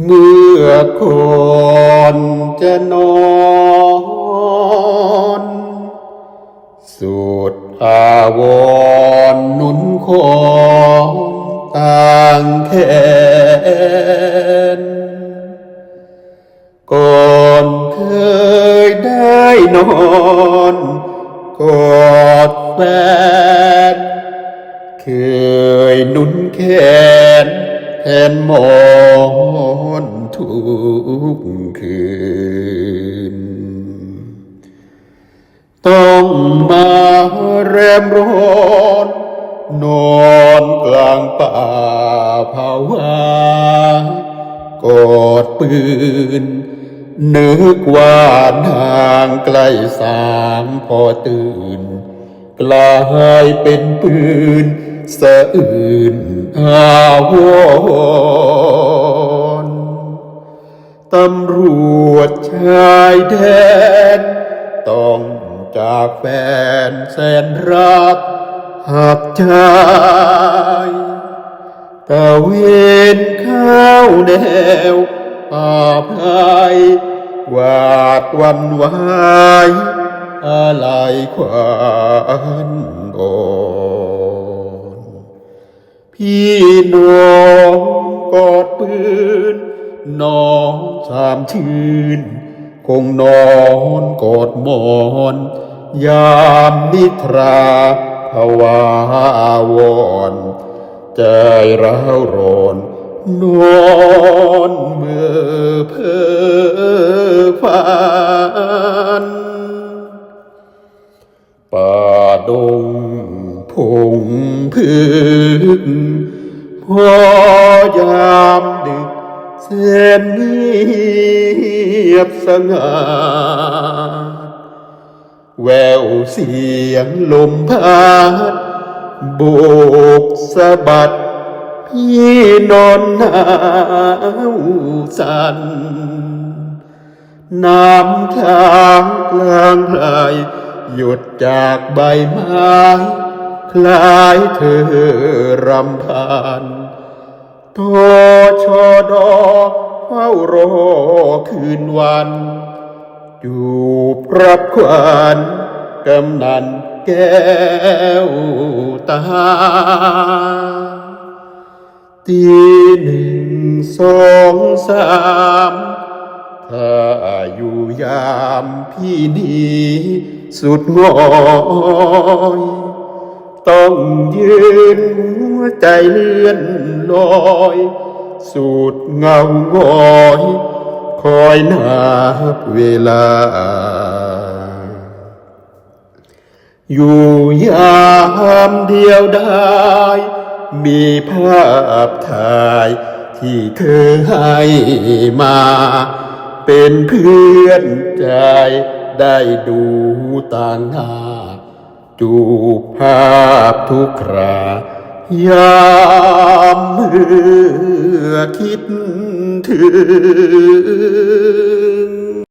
ເມື່ອກ່ອນຈະນອນ ສຸດອາວອນນຸນຄອນຕ່າງແຂນ ກ່ອນເຄີຍໄດ້ນອນກອດແຟນ ເຄີຍນຸນແຂນແທນໝອນທຸກຄືນ ຕ້ອງມາແລມຮ້ອນ ນອນກາງປ່າຜະວາ ກອດປືນ ນຶກວ່ານາງໃກ້ສາງ ພໍຕື່ນ ກາຍເປັນປືນສະອື່ນອາວອນ. ຕຳຫຼວດຊາຍແດນ ຕ້ອງຈາກແຟນແສນຮັກຮັກໃຈ ຕະເວນຄາວແນວປ່າໄພ ຫວາດຫວັ່ນຫວາຍ ອາໄລຂວັນອ່ອນ. ພີ່ນອນກອດປືນ ນອນສາມຄືນ ຄົງນອນກອດໝອນ ຍາມນິທຣາພະວາອາວອນ ໃຈຮ້າວຮ້ອນ ນອນເມີເພີຝັນ. ປ່າດົງພົງພຶກ ພໍຍາມດຶກແສນງຽບສະຫງາດ ແວວສຽງລົມພັດໂບກສະບັດ ພີ່ນອນໜາວສັ່ນ. ນ້ຳຄ້າງກລາງໄຫຼ ຢົດຈາກໃບໄມ້ ຄລາຍເທີຣຳພັນ ໂທຊະດໍ ເຝົ້າລໍຄືນວັນ ຈູບຮັບຂວັນ ກຳນັນແກ້ວຕາ. ຕີໜຶ່ງ ສອງ ສາມ ຖ້າຢູ່ຍາມພີ່ໜີສຸດຫງອຍ ຕ້ອງຢືນຫົວໃຈເລື່ອນລອຍ ສຸດເຫງົາຫງອຍ ຄອຍນັບເວລາ. ຢູ່ຍາມດຽວດາຍ ມີພາບຖ່າຍທີ່ເຄີຍໃຫ້ມາ ເປັນເພື່ອນໃຈໄດ້ດູຕ່າງໜ້າ ຈູບພາບທຸກຄຣາ ຍາມເມື່ອຄິດເຖິງ.